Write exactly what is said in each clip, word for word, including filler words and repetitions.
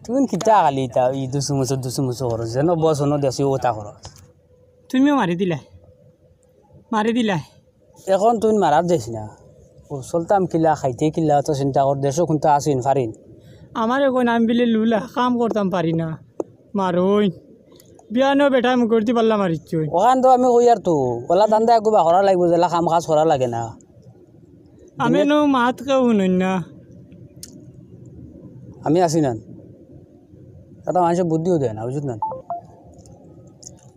তুইন কিতা খালি ইতা ই দুসু মুসু দুসু মুসু করো, যেন বস অনো দেখছি ও তা করো। তুমিও মারি দিলায়, মারি দিলায়। এখন তুইন মারাত যাইস না। ও চলতাম কিলা, খাইতে কিলা, অত চিন্তা কর, দেশো কুন্তা আছইন, পারিন। আমারে কইন আমি বিলে লুলা, কাম করতাম পারি না। মারইন। বিয়ানো বেটায় মুখর দি পাল্লা মারিছইন। ওখান তো আমি কইয়ার তো, ওলা ধান্দা এগুবা করা লাগবো, যেলা কাম কাজ করা লাগে না। আমি দিনে নু মাত কেউ হুনইন না। আমি আছি না। এটা মানুষে বুদ্ধিও দেয় না, বুঝছত না?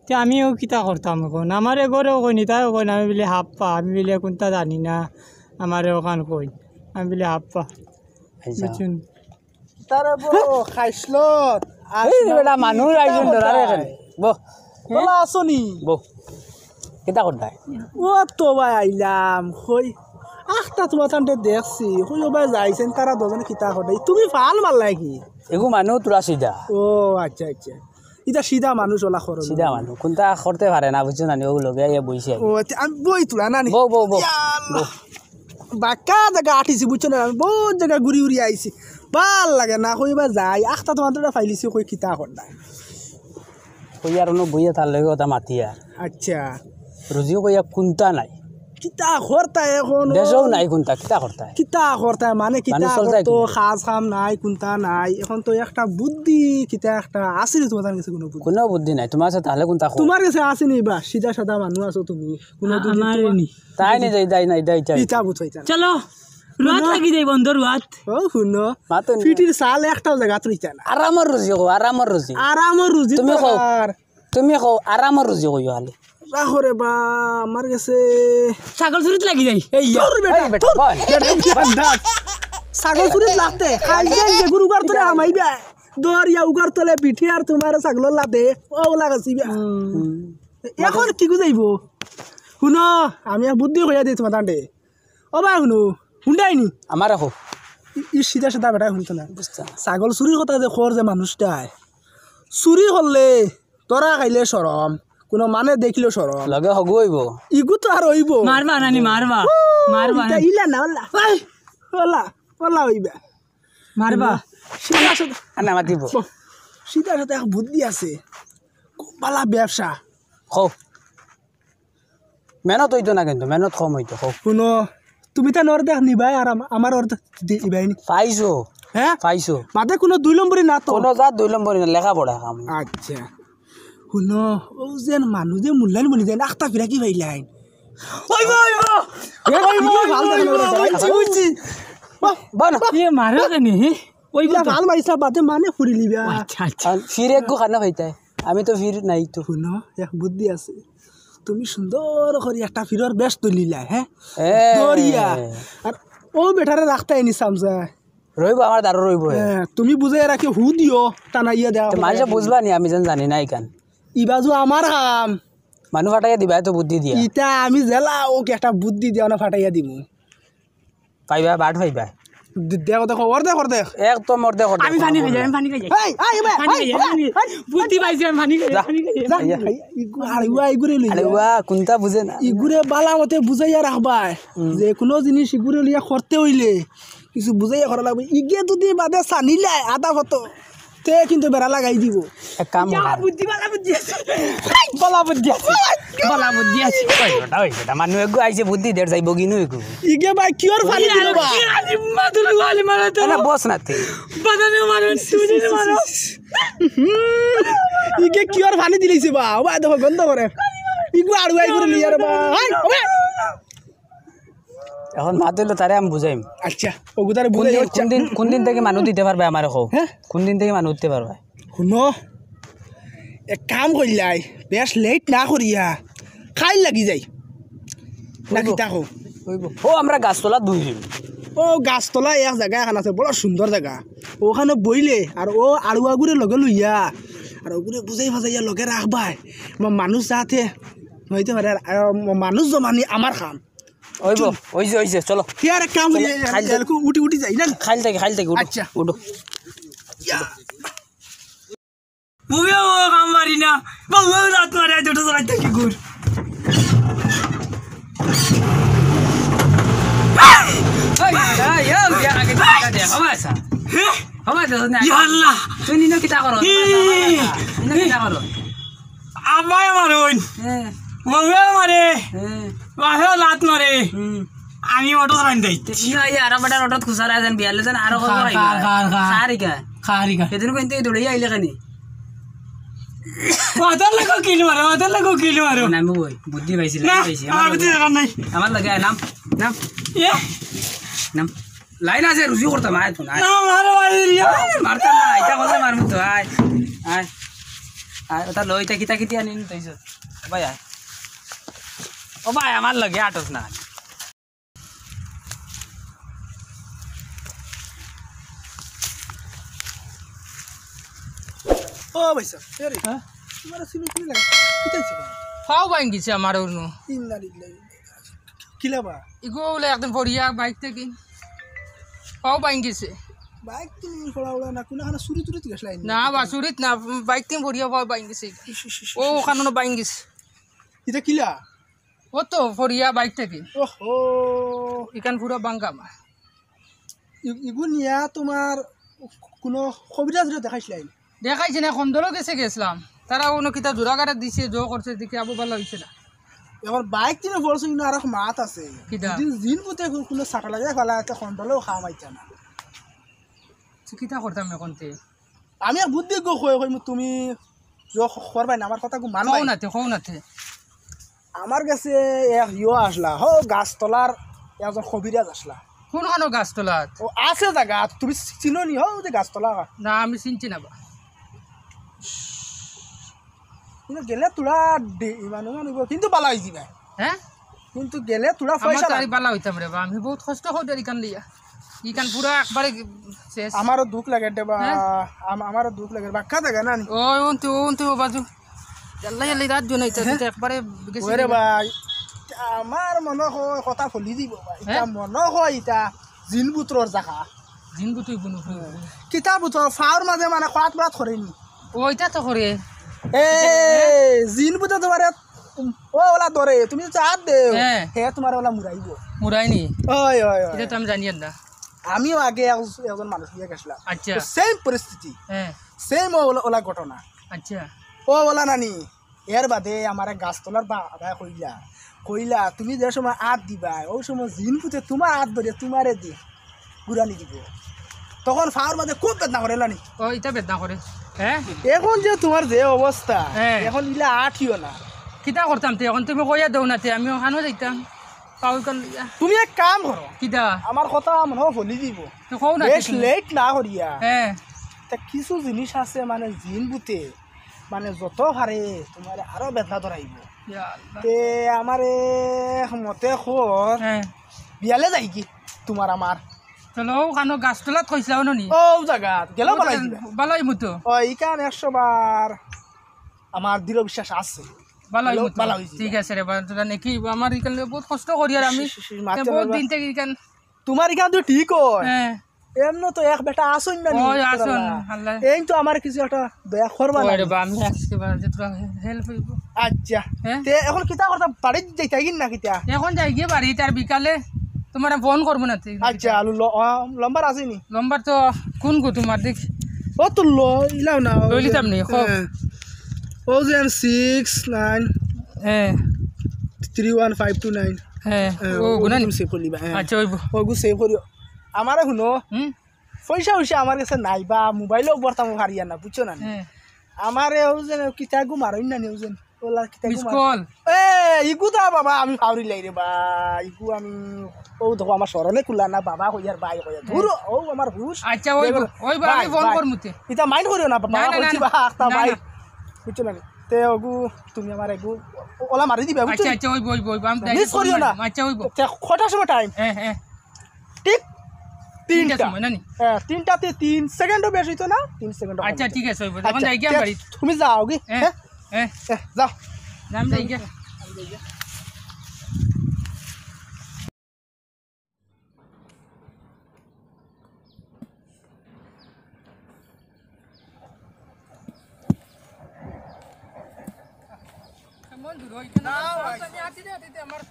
তে আমিও কিতা করতাম এখন? আমারে ঘরেও কইন, ইতাও কইন, আমি বিলে হাপ্পা, আমি বিলে কুন্তা জানি না, আমারে ওখান কইন, আমি বিলে হাপ্পা। আচ্ছা। বুঝছইন? তারে বো, খাইছলত, এই যে বেটা, মানুষ আইছইন ধরার এখানে। বো। বালা আছোনি? বো। কিতা করতায়? ও তো ভাই আইলাম, কই, আখতা তুমার তানরে দেখছি, কই ও ভাই যাইছইন, তারা দুজনে কিতা করতায়? তুমি ফাল মারলায় কি? এগু মানুষ তোরা সিধা। ও, আচ্ছা, আচ্ছা। ইতা সিধা মানুষ ওলা করো। সিধা মানুষ। কুন্তা করতে পারে না, বুঝছো না নি? ও লগে আইয়া বইছে। ও, আচ্ছা, আমি বই তোলা না নি? বউ, বউ, বউ। ইয়া আল্লাহ। বাক্কা জাগা আটিছি, বুঝছো না? আমি বউত জাগা ঘুরি ঘুরি আইছি। বালা লাগে না, কইবা যাই। আখতা তুমার তানরে ফাইলিছি, কই কিতা করতায়? কই আর অনো বইয়া তার লগে কথা মাতিয়ার। আচ্ছা। রুজিও কইয়া কুন্তা নাই। কিতা করতায় এখন? দেশও নাই কুন্তা, কিতা করতায়? কিতা করতায়? মানে কিতা মানুষ চলতায় করতো? কিলা? কাজ কাম নাই, কুন্তা নাই। এখন তো একটা বুদ্ধি, কিতা একটা আছে নি তুমার গেছে কুনু বুদ্ধি? কুনু বুদ্ধি নাই। তুমার গেছে তাইলে কুন্তা কও। তুমার গেছে আছে নি বা? সিধা সাদা মানুষ আছো তুমি। কুনু আ-, দুই দিন আমার তুমার নি। তাই নি, যাই, যাই, নাই, যাই, যাই। ইতা বুঝাইতা না। চলো, রুয়াত হুনো। লাগি যাই বন্ধ, রুয়াত। ও, হুনো। মাতো নি। ফিটির চাল একটাও জাগাত রইতা না। আরামর রুজি কও, আরামর রুজি। আরামর রুজি তুমি তো কও। আর তুমি কও, আরামর রুজি কইও খালি। রাখো রে বা, আমার গেছে ছাগল চুরিত লাগি যাই। এই ইয়া। ধুর বেটা, এই বেটা, ধুর। বল। বেটা, এই বান্দার। ছাগল চুরিত লাগতে, খাই যাই যে গরু গার তোলে হামাইবা। দরিয়া উগার তলে পিঠে আর তুমার ছাগলর লাতে, ও লাগাছি বা। হুম। এখন কিগু যাইবো? হুনো, আমি এক বুদ্ধি কইয়া দেই তুমার তানরে। ও ভাই, হুনো, হুনরায় নি? আমারে কও। ই, ই সিধা সাদা বেটায় হুনতো না। বুঝতা। ছাগল চুরির কথা যে কর যে মানুষটায়, চুরি করলে ধরা খাইলে শরম, কুনু মানে দেখলেও শরম। লগে হগু অইবো। ইগু তো আর অইবো। মারবা নানি, মারবা। ও, মারবা ইটা নানি। ইলা না, ওলা। এই, ওলা, ওলা অইবা। মারবা। সিধা সাদা। আর না মাতিবো। সিধা সাদা এক বুদ্ধি আছে। খুব বালা ব্যবসা। কও। মেহনত অইতো না কিন্তু, মেহনত কম অইতো, কও। হুনো, তুমি তান অর্ধেক নিবায় আর আম-, আমার অর্ধেক দি-, দিবায় নি। পাইছো? হ্যাঁ? পাইছো? মাতে কুনু দুই নম্বরি না তো? কুনু জাত দুই নম্বরি না, লেখাপড়া কাম। আচ্ছা। হুনো, অউ যেন মানুষ যে মূল্যায়ন বনি যায়, আখতা ফিরা কি পাইলাইন? ওই বা, ওই বা! এ, ওই বা, কি ওই বা, ভালো ওই দেখলো বা, রে, ভাই? বুঝছি, বুঝছি। বাহ, বাহ না। এ মারো কেনে, হে? ওই ইলা বা তো। ফাল মারিছা বাদে মানে ফুরিলিবা। আচ্ছা, আচ্ছা। আর ফির এগু খানা পাইতায়। আমি তো ফির নাই তো। হুনো, এক বুদ্ধি আছে। তুমি সুন্দর করি একটা ফিরর বেশ তুলিলা, হ্যাঁ? এ। দরিয়া। আর ও বেটারে রাখতায় নি সামজা। রইবো, আমার দারু রইবো, এ। হ্যাঁ, তুমি বুঝাইয়া রাখি হু দিও, টানাইয়া দেওয়া। তো মানুষে বুঝবা নি, আমি যেন জানি না ইখান। ইবাজু আমার কাম। মানু ফাটাইয়া দিবা, এত বুদ্ধি দিয়া। ইতা আমি জেলা ওকে একটা বুদ্ধি দিয়া না ফাটাইয়া দিমু। পাইবা, বাট পাইবা। দে-, দেখো, দেখো, অর্ধেক, অর্ধেক। একদম অর্ধেক, অর্ধেক। আমি পানি খাই যাই, আমি পানি খাই যাই। এই, এই, এই, পানি এই, খাই যাই, এই, পানি খাই যাই। এই, বুদ্ধি পাইছি, আমি পানি খাই যাই, যা, পানি খাই যাই। যা। এই, এই, ইগু-, আরে ওয়া, ইগুরে লইয়া। আরে ওয়া, কুনটা বুঝে না? ইগুরে বালা মতে বুঝাইয়া রাখবা। হুম। যে কুনু জিনিস ইগুরে লইয়া করতে অইলে কিছু বুঝাইয়া করা লাগবো। ইগে যদি বাদে সানিলায় আধা কত, তে কিন্তু বেড়া লাগাই দিবো। এক কাম ইয়া, কর। বুদ্ধি, বালা বুদ্ধি আছে। বালা বুদ্ধি আছে। বালা বুদ্ধি আছে। ওই বেটা, ওই বেটা, মানু এগু আইছে বুদ্ধি দের যাইবো কিনু এগু। ইগে ভাই কিওর ফানি দিল বা? আরে, আরে, মাতুল গালি মারা তো। না, বস না তে। বাদানে মারো, তুমি মারো। ইগে কিওর ফানি দিলাইছে বা? ও ভাই, দেখো, গন্ধ করে। ইগু আড়ুয়াই করে লিয়ার বা। হাই, ও ভাই। এখন মাত অইলো তারে আমি বুঝাইম। আচ্ছা, অগুরে তারে কোন বুঝাই দিন, আচ্ছা। কোন দিন, কোন দিন থাকি মানু দিতে পারবায় আমারে কও? হ্যাঁ? কোন দিন থাকি মানু দিতে পারবায়? হুনো, এক কাম করিলাই, বেশ late না করিয়া, খাইল লাগি যাই। না অইবো। কিতা কও? অইবো। ও আমরা গাছতলা দুই দিন। ও গাছতলা এক জাগা এখান আছে, বড় সুন্দর জাগা। ওখানো বইলে আর ও আড়ুয়াগুরে লগে লইয়া, আর অগুরে বুঝাই ফাজাইয়া লগে রাখবায়। মা-, মানুষ যাতে অইতে পারে, আর, আর মা-, মানুষ জমানি আমার কাম। অইবো, অইছে, অইছে, চলো। তে আর এক কাম করি, চলো, খাইল দে। এলকু উঠি উঠি যাই না? খাইল থাকি, খাইল থাকি, উঠো, খাইল থাকি। উঠো। ইয়া। মুখে ও কাম মারি না, বাবু রাত মারে দুটো চালাই থাকি ঘুর। এই, এই, এই, এই, আগে দেখা দেখা, বাসা। হে? বাবা, দেখো না। ইয়া আল্লাহ! তুই নিনো কিতা করো? এ! নিনো কিতা করো? আব্বায় মারইন। হ্যাঁ। বউয়ে মারে। হ্যাঁ। বাপেও লাত মারে। হুম। আমি অটো চালাইন যাই। তে ইনো আইয়া আরো বেটার অটোত খুসারা যেন বিয়ালে যেন আরো খা, খবর খা, আইবা। খা, খা। খা রে খা। খা রে খা। এদিন কইতে দৌড়াইয়া আইলে কেনে? মাথার লাগো কিল মারো, মাথার লাগো কিল মারো। না, আমি বই, বুদ্ধি পাইছি, না, লাইন পাইছি। আমার আমার বুদ্ধি লগে, দরকার নাই। আমার লগে আয়, নাম, নাম। এ? নাম। লাইন আছে, রুজু করতাম, আয় তো, আয়। না, মারো, মারো, রিয়া। আয়, মারতাম না, ইটা করলে মারমু তো, আয়, আয়। আয়, ওটা লই, ইটা কিতা কিতি আনিন তো, ইসব। ভাই, আয়। ও ভাই, আমার লগে আটস না। ও ভাই সাহেব, এ রে, হ্যাঁ? তোমার সিলিং ফিলিং লাগে? কিতা হইছে বা? পাও ভাঙ্গিছে আমার অনো। ইন্না লিল্লাহি। কিলা বা? ইগু অইলে একদিন পড়িয়া বাইক থাকি পাও ভাঙ্গিছে। বাইক তুমি পড়া উড়া না, কোনো হানা চুরি টুরি তো গেছলা না? না বা, চুরিত না, বাইক থাকি পড়িয়া পাও ভাঙ্গিছে। ইস, ইস, ইস, ও, ইস, ইস। ওখানো ভাঙ্গিছে। ইটা কিলা? ও তো পড়িয়া বাইক থাকি। ওহো। ইখান পুরা ভাঙ্গা আমার। ই-, ইগু নিয়া তোমার কোনো কবিরাজরে দেখাইছলায়? দেখাইছি না, কন্দলো গেছে গেছলাম। তারা অনো কিতা জোড়া গাড়া দিছে, জো করছে, দেখি আবু ভালা হইছে না। এখন বাইক থাকি পড়ছে, কিন্তু আর এক মাত আছে। কিতা? যদি জিন ভূতে কো-, কোনো সাটা লাগাই ফালা, এতে কন্দলো কাম আইতা না। তো কিতা করতাম এখন তে? আমি এক বুদ্ধি গো কই, কইমু তুমি ইয়ো করবায় না, আমার কথা গো মানবায়। কও না তে, কও না তে। আমার গেছে এক ইয়ো আছলা, হো গাছতলার একজন কবিরাজ আছলা। কোনখানো গাছতলাত? ও আছে জাগা, তুমি চিনো নি, হো যে গাছতলা। না, আমি চিনছি না বা। কিন্তু গেলে তোরা ডে-, ইমান উমান হইব, কিন্তু বালা হয়ে যাবে। হ্যাঁ? কিন্তু গেলে তোরা আমার পয়সা তো আর লাগে। বালা হইতাম রে বা, আমি বহুত কষ্ট করি আর ইখান লিয়া। ইখান পুরা একবারে শেষ। আমারও দুখ লাগে রে বা, হ্যাঁ? আম-, আমারও দুখ লাগে। বাক্কা জাগা না নি? ও, অন্তে, অন্তে, ও বাজু। আল্লাহ, আল্লাহ, রাত দিও না, ইটা, হ্যাঁ? ইটা একবারে গেছে ওরে গেছে। ভাই, আমার মনে হয় কথা ফলি দিব ভাই। ইটা হ্যাঁ? মনে হয় ইটা জিন বুতরর জাগা। জিন বুতই বুনু। কিতা বুতর, ফাওর মাঝে মানে খরাত মরাত করেনি। ও, ইটা তো করে। এ, জিন বুতে তোমারে, ও, ওলা ধরে, তুমি যদি আত দেও, হ্যাঁ। হে তোমারে ওলা মুরাইব। মুরাইনি? ওই, ওই, ওই। ইটা তো আমি জানি না। আমিও আগে এক-, একজন মানুষ নিয়া গেছলাম। আচ্ছা। তো same পরিস্থিতি। হ্যাঁ। Same ওলা, ওলা ঘটনা। আচ্ছা। ও, ওলা নানি, এর বাদে আমারে গাছতলার বাবায় কইলা, কইলা, "তুমি যে সময় আত দিবায়, ওই সময় জিন পুতে তোমার আত ধরে তোমারে দি ঘুরানি দিব।" তখন ফাওর মাঝে খুব বেদনা করে লানি। ও, ইটা বেদনা করে। হ্যাঁ? এখন যে তোমার যে অবস্থা, হ্যাঁ। এখন ইলা আটিও না। কিতা করতাম তে? এখন তুমি কইয়া দেও না তে, আমি ওখানো যাইতাম। পাও ইখান লইয়া। তুমি এক কাম করো। কিতা? আমার কথা মনে হয় ফলি দিব। তো কও না বেশ তে তুমি। Late না করিয়া। হ্যাঁ। তা কিছু জিনিস আছে মানে জিন পুতে মানে যত পারে তোমারে আরো বেদনা ধরাইব। ইয়া আল্লাহ। তে আমারে এক মতে কর, হ্যাঁ। বিয়ালে যাই কি তোমার আমার? চলো, ওখানো গাছতলাত কইছিলা, অনো নি? ও জাগা, গেলেও ও বালাই জাগা দিবা। বালাই মতো। ও, ইখান একশো বার আমার দৃঢ় বিশ্বাস আছে। বালাই হ্যালো, মতো। বালা হইছে। ঠিক আছে রে, বালা, তোরা নাকি আমার ইখান বহুত কষ্ট করি আর আমি। শি, শি, শি, মাতে বহুত বাবা। দিন থাকি ইখান তোমার ইখান তো ঠিক হয়। হ্যাঁ। এমন তো এক বেটা আসুন না নি, ওই আসুন, আল্লাহ। এই তো আমার কিছু একটা দয়া করবা না ওই রে নি? বা, আমি আসছি বা, যে তোরা help হইব। আচ্ছা। হ্যাঁ? তে এখন কিতা করতাম? বাড়ি যাইতায় কি না কিতা? এখন যাই গিয়া বাড়ি, তার বিকালে তোমারে ফোন করবো না তুই। আচ্ছা, আলু ল-, আ, লম্বার আছে নি? লম্বার তো কোন গো তোমার দেখ? ও তো ল-, ইলাও না, ও লই যে, লিতাম নি, কও। হ্যাঁ। ও যে six nine হ্যাঁ। Three one five two nine। হ্যাঁ, হ্যাঁ, ও ও গুনা নি? তুমি save করিবা, হ্যাঁ। আচ্ছা, ওইব। ওগু save করিও। আমারে হুনো, হুম? পয়সা উইসা আমার গেছে নাই বা মোবাইলও বর্তমান হারিয়া না, বুঝছো না নি? হ্যাঁ। আমারে ও যে কিতা গু মারইন না নি, ও যে ওলা কিতা গু miss মার- call। এ, ইগু দা বাবা, আমি পাউরি লাই রে বা, ইগু আমি, ও দেখো আমার স্মরণে কুলা না, বাবা কইয়ার ভাই কইয়ার। ধুর, ও আমার হুশ। আচ্ছা, ওই দেখো, ওই বা, আমি ভাই, ফোন ভাই। করমু তে। ইতা mind করিও না, বাবা না, না, কইছি না, বা, আখতা না, ভাই। না। বুঝছো না নি? তে ওগু, তুমি আমার এগু, ও-, ওলা মারি দিবা, বুঝছো আচ্ছা, নি? আচ্ছা, ওইব, ওইব, ওইব, আমি miss করিও না। আচ্ছা, ওইব। তে কটার সময় time? হ্যাঁ, হ্যাঁ। ঠিক তিনটা। তিনটার সময়, না নি? হ্যাঁ, তিনটাতে তিন second-ও বেশ হইতো না, তিন second-ও কম আচ্ছা, হইতো। ঠিক আছে, হইব। তখন আচ্ছা, যাই গিয়া তে বাড়ি। তুমি যাও গি, হ্যাঁ? হ্যাঁ? হ্যাঁ, হ্যাঁ, যাও। আমি যাই গিয়া। এমন দূর হইতে না, না, ভাই। আমি আটিতে আটিতে আমার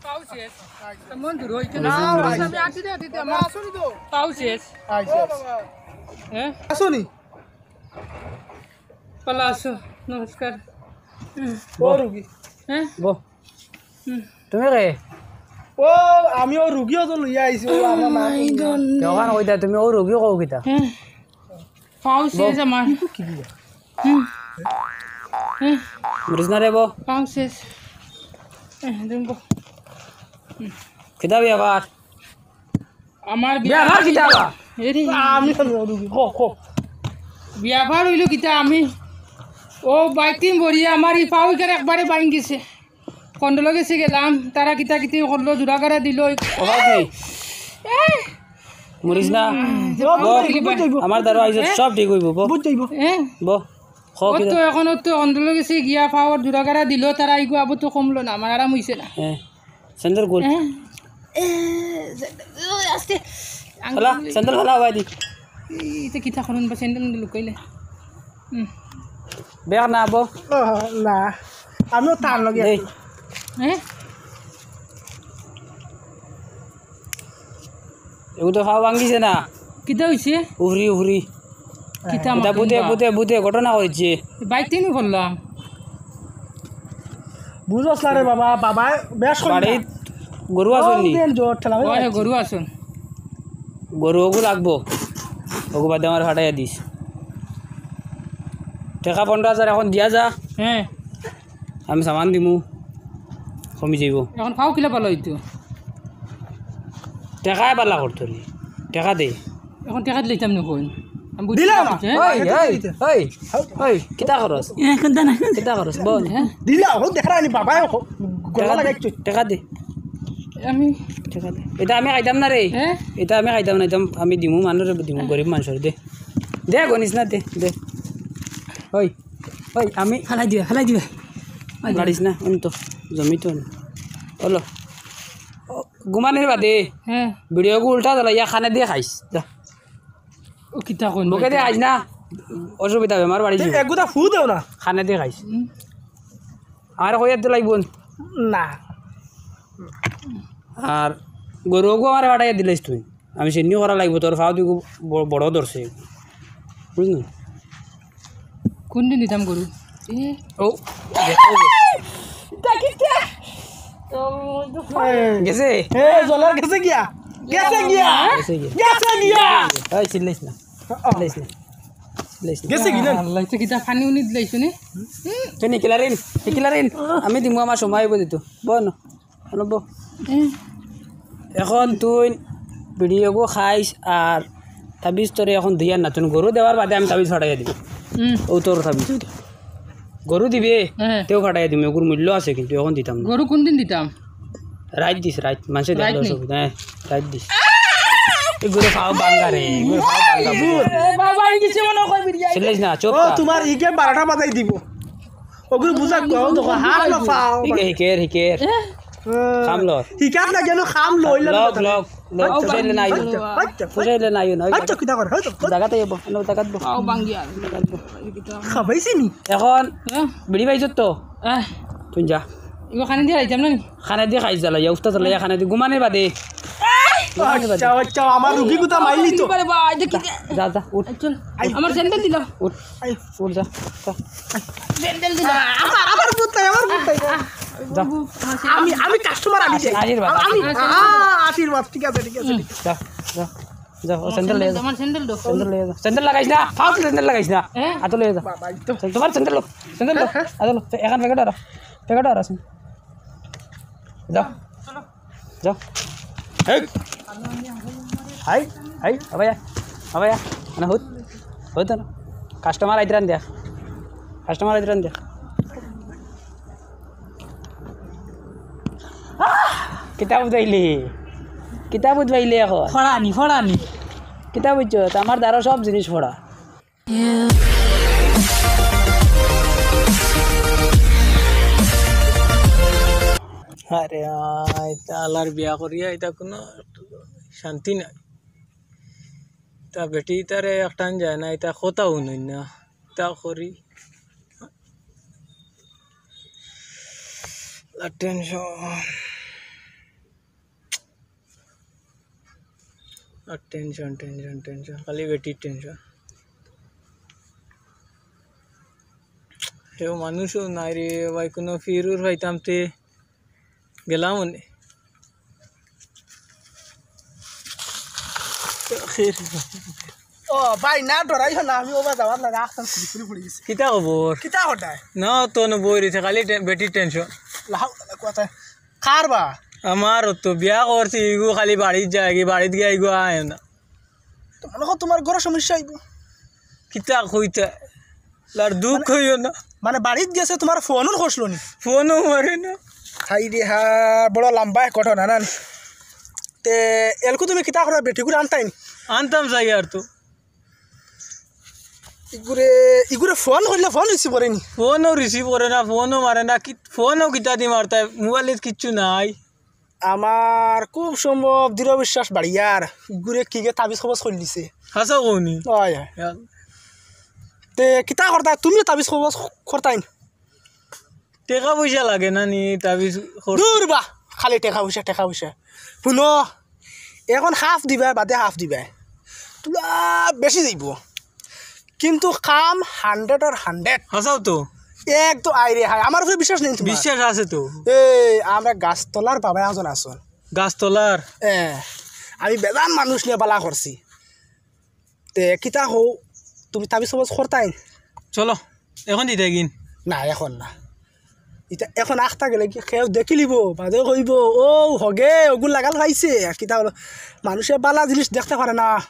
পাও শেষ। আচ্ছা। এমন দূর হইতে না, না, ভাই। আমি আটিতে আটিতে আমার আসুন তো। পাও শেষ। আচ্ছা, ও আচ্ছা। বাবা। হ্যাঁ? আসো নি? ভালা আছো? নমস্কার। ও রুগী। হ্যাঁ? বো। হুম। তুমি কে? ও, আমি ও রুগী অতো লইয়া আইছি, ও আমার মা। দোকান কইতা, তুমি ও রুগী কও কিতা? হ্যাঁ। পাও শেষ আমার। কি দিয়া? হুম। হুম। মরিস না রে বো। পাও শেষ। এ, দিন বো। কিতা ব্যাপার? আমার বিয়া ব্যাপার কিতা বা? এরে। আমি তো রুগী, কও, কও। ব্যাপার অইলো কিতা, আমি ও বাইতিন বড়িয়া আমার ই পাও ইখান একবারে ভাঙ্গি গেছে। কন্ডলো গেছে গেলাম, তারা কিতা কিতি করলো, জুড়া গাড়া দিল। ও ভাই, মরিস না। ও, বো, বুঝ যাইবো। আমার দ্বারা আইজ সব ঠিক অইবো, বো। বুঝ যাইবো। হ্যাঁ? বো, কও ও কিতা? তো এখন ও তো কন্ডলো গেছে গিয়া পাওর জুড়া গাড়া দিল, তারা আইগো আবো তো কমলো না, আমার আরাম অইছে না। হ্যাঁ। স্যান্ডেল খুল। হ্যাঁ। এ, স্যান্ডেল, ও, আস্তে। ফালা, স্যান্ডেল ফালা, বাই দি। এই, ইতা কিতা করুন বা স্যান্ডেল লুকাইলে। হুম। বেয়া না, বো। ও, না। আমিও তার লগে এই। আছি। হ্যাঁ? এগু তো পাও ভাঙ্গিছে না। কিতা অইছে? উফরি, উফরি। কিতা এটা মাতুন ভূতে, বা? ভূতে, ভূতে ঘটনা করছে। বাইক তিনও করলাম। বুঝছ না রে বাবা, বাবা বেশ করি না। বাড়িত গরু আছইন নি? ও, দিন জোর ঠেলা ওই, ওই, গরু আছইন। গরু ওগু লাগবো। ওগু বাদে আমার ফাটাইয়া দিস। টেকা পনেরো হাজার এখন দিয়া যা। হ্যাঁ। আমি সামান দিমু, কমি যাইবো। এখন পাও কিলা ভালা অইতো? টেকায় ভালা করতো নি, টেকা দে। এখন টেকা দিলাইতাম না কইন। আমি বুঝছি দিলাম। না, হ্যাঁ? ওই, ওই, ওই, ওই, কিতা করস? এ, কোনটা না, কোনটা? কিতা করস, বল। হ্যাঁ? দিলাম, ও দেখা নি বাবা, ও গলা টেকা দে, লাগাইছো। টেকা দে। আমি টেকা দে। ইটা আমি খাইতাম না রে। হ্যাঁ? ইটা আমি খাইতাম না, ইটা আমি দিমু, মানুষরে দিমু, গরিব মানুষরে দে। দে, গনিস না, দে, দে। ওই, ওই, আমি ফালাই দিবা, ফালাই দিবা। ফালাই দিবা। মারিস না, আমি তো জমি তো না। হলো। ও, ঘুমানির বাদে হ্যাঁ। ভিডিওগু উল্টা চালাইয়া কানে দি খাইস। যা। ও কিতা কইন মুখে দি ভাই? খাইস না। অসুবিধা, বেমার বাড়ি এই যাইবো। এগুতা ফু দেও না। কানে দি খাইস। হুম। আমারে কইয়া দিলাইবো। না। আর গরু ওগু আমারে ফাটাইয়া দিলাইস তুই। আমি সেন্নি করা লাগবো, তোর ফাও দিগু ব-, বড় ধরছে। বুঝলি? কোন দিন দিতাম গরু? এ। ও, গেছে? এ, জলার গেছে গিয়া। গেছে গিয়া। গেছে গিয়া। গেছে গিয়া। এই, চিল্লাইস না। চিল্লাইস না। চিল্লাইস না। গেছে গিয়া। আল্লাহ, ইটা কিতা পানি উনি দিলাইছো নি? তুই নিকিলারিন, নিকিলারিন। আমি দিমু, আমার সময় অইবো দিতো। বল না। হলো বো। হুম। এখন তুই ভিডিওগু খাইস আর তাবিজ তোরে এখন দিয়ার না, তুই গরু দেওয়ার বাদে আমি তাবিজ ফাটাইয়া দিমু। হুম। ও তোর তাবিজ। গরু দিবে, হ্যাঁ। তেও ফাটাইয়া দিমু, ওগুর মূল্য আছে কিন্তু এখন দিতাম না। গরু কোন দিন দিতাম? রাইত দিস, রাইত, মানষে দেখলে রাইত নি? অসুবিধা, হ্যাঁ, রাইত দিস। এই গরু খাও বাঙ্গা রে, এই গরু খাও বাঙ্গা। ও বাবা, এই কিছু মনে হয় বিরিয়ানি। চিল্লাইস না, চুপ ও, থাক। তোমার ইগে বারোটা বাজাই দিব। ওগুলো বুঝা কও তো, হাত না পাও। হিকে, হিকের, হিকের। এ? কাম লো। হিকাত না যেন কাম লইলাম লগ, কথা। লগ, লগ, আচ্ছা, ফুসাইলে নাই। আচ্ছা, আচ্ছা। ফুসাইলে নাই, নাই। আচ্ছা, কিতা করে? হয়তো। জাগাতে যাবো, অন্য জাগাত বো। আও বাঙ্গিয়া। জাগাত বো। খাবাইছি নি? এখন হ্যাঁ? বিড়ি পাইছত তো? হ্যাঁ। তুই যা। ইগু কানে দি খাইতাম না নি? কানে দি খাইস জ্বালাইয়া, উস্তা জ্বালাইয়া কানে দি ঘুমানির বাদে। আচ্ছা, আচ্ছা, আমার রুগী কোথা মাইলি তো? বারে বা, এটা কি দে? যা, যা, উঠ। চল, আই। আমার স্যান্ডেল দিল। উঠ, আই। উঠ, যা, যা। স্যান্ডেল দিল। আমার, আমার ভূত নাই, আমার ভূত নাই। যা। আমি, আমি কাস্টমার, আমি যাই। আশীর্বাদ, আমি, আশীর্বাদ। আ, আশীর্বাদ, ঠিক আছে, ঠিক আছে, ঠিক আছে। যা, যা, যা, ও স্যান্ডেল লইয়া যা। আমার স্যান্ডেল দাও। স্যান্ডেল লইয়া যা। স্যান্ডেল লাগাইস না, ফালতু স্যান্ডেল লাগাইস না। হ্যাঁ? আতো লইয়া যা। বাবা, এই তো। তোমার স্যান্ডেল লো, স্যান্ডেল লো। হ্যাঁ, হ্যাঁ। আতো লো, তো এখান প্যাকেট আর, প্যাকেট আর আছে। যাও। যাও। হেই। হাই, হাই, আবায়া, আবায়া। মানে হুত, হুত না। কাস্টমার আইতরান দেখ। কাস্টমার আইতরান দেখ। কিতা বুঝাইলি? কিতা বুঝাইলি এখন? ফড়ানি, ফড়ানি। কিতা বুঝছো? আমার দ্বারা সব জিনিস ফড়া। আরে, আ, ইতা আলার বিয়া করিয়া, ইতা কুনু শান্তি নাই। তা বেটি, ইতারে একটান যায় না, ইতা কথা হুনইন না। ইতা করি। টেনশন। আর টেনশন, টেনশন, টেনশন, খালি বেটির টেনশন। কেউ মানুষও নাই রে ভাই, কোনো ফিরুর পাইতাম তে গেলাম অনে। ও ভাই, না ডরাইও না, আমি ওবা যাওয়ার লাগে আস্তান ফুলি ফুলি পড়ি গেছি। কিতা খবর? কিতা হটায়? না, তো না বই রইছে, খালি টে-, বেটির টেনশন। লাও, কথা। কার বা? আমার তো বিয়া করছি, ইগু খালি বাড়িত যায় কি, বাড়িত গিয়া ইগু আয় না। তো মনে কর তোমার ঘরো সমস্যা অইবো। কিতা কইতা? আর দুঃখ মানে, অইও না। মানে বাড়িত গেছে, তোমার ফোনও করছিল নি? ফোনও মারে না। হায় রে হা, বড় লম্বা এক ঘটনা না নি? তে এলকু তুমি কিতা করো, বেটিগুরে আনতায় নি? আনতাম চাই আর তো। ইগুরে, ইগুরে ফোন করলে ফোন রিসিভ করে নি? ফোনও রিসিভ করে না, ফোনও মারে না, কি, ফোনও কিতা দি মারতায়, মোবাইলো কিচ্ছু নাই। আমার খুব সম্ভব দৃঢ় বিশ্বাস বাড়িয়ার, ইগুরে কিগে তাবিজ কবজ করি দিছে। হাছা কও নি? অয়, অয়। তে কিতা করতায়, তুমিও তাবিজ কবজ করতায় নি? টেকা পয়সা লাগে না নি, তাবিজ কর- দূর বা, খালি টেকা পয়সা, টেকা পয়সা। হুনো, এখন হাফ দিবায়, বাদে হাফ দিবায়, তুলা বেশি যাইবো, কিন্তু কাম হান্ড্রেডর হান্ড্রেড। হাছাউ তো। এক তো আয় রে হায়, আমার উপরে বিশ্বাস নাই তোমার? বিশ্বাস আছে তো। এ, আমরা গাছতলার বাবা একজন আছইন। গাছতলার? এ, আমি বেজান মানুষ নিয়া বালা করছি। তে কিতা কও, তুমি তাবিজ কবজ করতায় নি? চলো, এখন দিতায় গিন। না, এখন না। ইতা এখন আখতা গেলে কি কেউ দেখিলিবো, বাদে কইবো, "ও হগে, ওগুর লাগাল পাইছে।" আর কিতা অইলো, মানুষে বালা জিনিস দেখতে পারে না।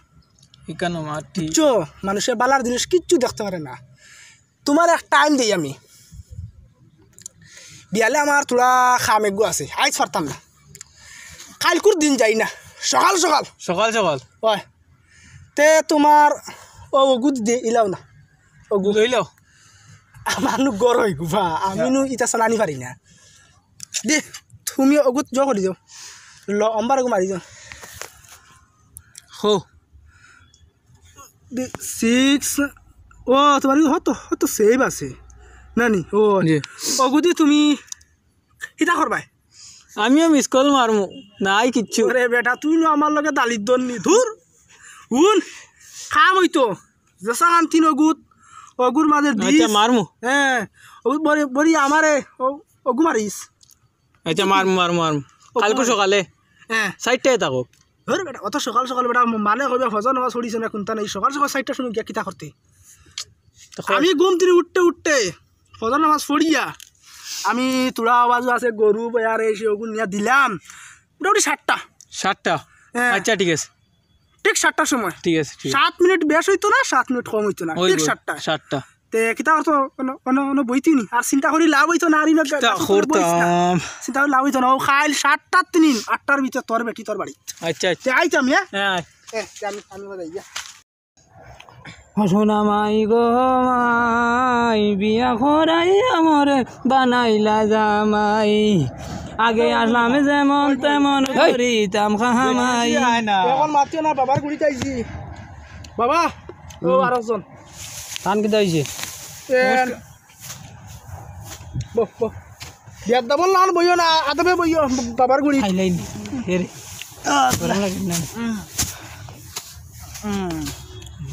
ইখানো মাটি। কিচ্ছু, মানুষে বালার জিনিস কিচ্ছু দেখতে পারে না। তোমার এক টাইম দেই আমি। বিয়ালে আমার থুড়া কাম এগু আছে, আইজ পারতাম না। কাইলকুর দিন যাই না, সকাল সকাল। সকাল সকাল? অয়। তে তোমার অউ অগু দি ইলাও না। অগু। লইলাও। আমার নু গর অইগু বা, আমি নু ইতা চালানি পারি না। দি, তুমি অগুত জো করি দেও। ল, অম্বার অগু মারি দেও। হো। দি, সিক্স। ও, তোমার হতো, হতো সেভ আছে। না নি? ও, জি। অগু দি তুমি ইতা করবায়। আমিও মিস কল মারমু, নাই কিচ্ছু। আরে বেটা, তুই নু আমার লগে দালির দর নি, ধুর। হুন, কাম অইতো। যেসাখান তিন অগুত, অগুর মাঝে আচ্ছা, দিস। মারমু। হ্যাঁ, অগুত বড়ি, বড়ি আমারে, অ-, অগু মারিস। আচ্ছা, মারমু, মারমু, মারমু। অগু কাইলকু মারিস। সকালে। হ্যাঁ। চাইরটায় থাকো। ধুর বেটা, অত সকাল সকাল বেটা, মানে কইবা ফজর নামাজ পড়িছ না, কুন্তা নাই। সকাল সকাল চাইরটার সময় গিয়া কিতা করতে? তো কই- আমি ঘুম থনে উঠতে উঠতে ফজর নামাজ পড়িয়া আমি থুড়া আওয়াজ আছে, গরু বেয়ার এই সেই অগুন নিয়া দিলাম, মোটামুটি সাতটা। সাতটা? হ্যাঁ। আচ্ছা, ঠিক আছে। ঠিক সাতটার সময়। ঠিক আছে, ঠিক আছে। সাত মিনিট বেশ অইতো না, সাত মিনিট কম অইতো না, ওই ঠিক গো, সাতটা। সাতটা। তে কিতা করতো, অনো, অনো, অনো বইতি নি। আর চিন্তা করি লাভ অইতো না, আর ইনো কিতা গা-, গাছ উপরে বইস না। করতাম? চিন্তা করি লাভ অইতো না। ও কাইল সাতটার তিন, আটটার ভিতরে তোর বেটি তোর বাড়ি। আচ্ছা, আচ্ছা। তে আইতাম, হ্যাঁ? হ্যাঁ, আয়। এ, তে আমি, আমি বাজাই, যা। ও সোনা মাই গো মাই, বিয়া করাইয়া মোরে বানাইলা জামাই। আগে আসলাম যেমন তেমন এই! করিতাম কামাই। এখন মাতিও না, বাবার গুড়িত আইছি। বাবা, ও হুম। আরেকজন। তান কিতা অইছে? এন। বহ, বহ। বিয়ার দাবল লাল বইও না, আদবে বইও, বাবার গুড়ি। খাইলাই নি। এরে। আহ, গরম লাগে না। হুম।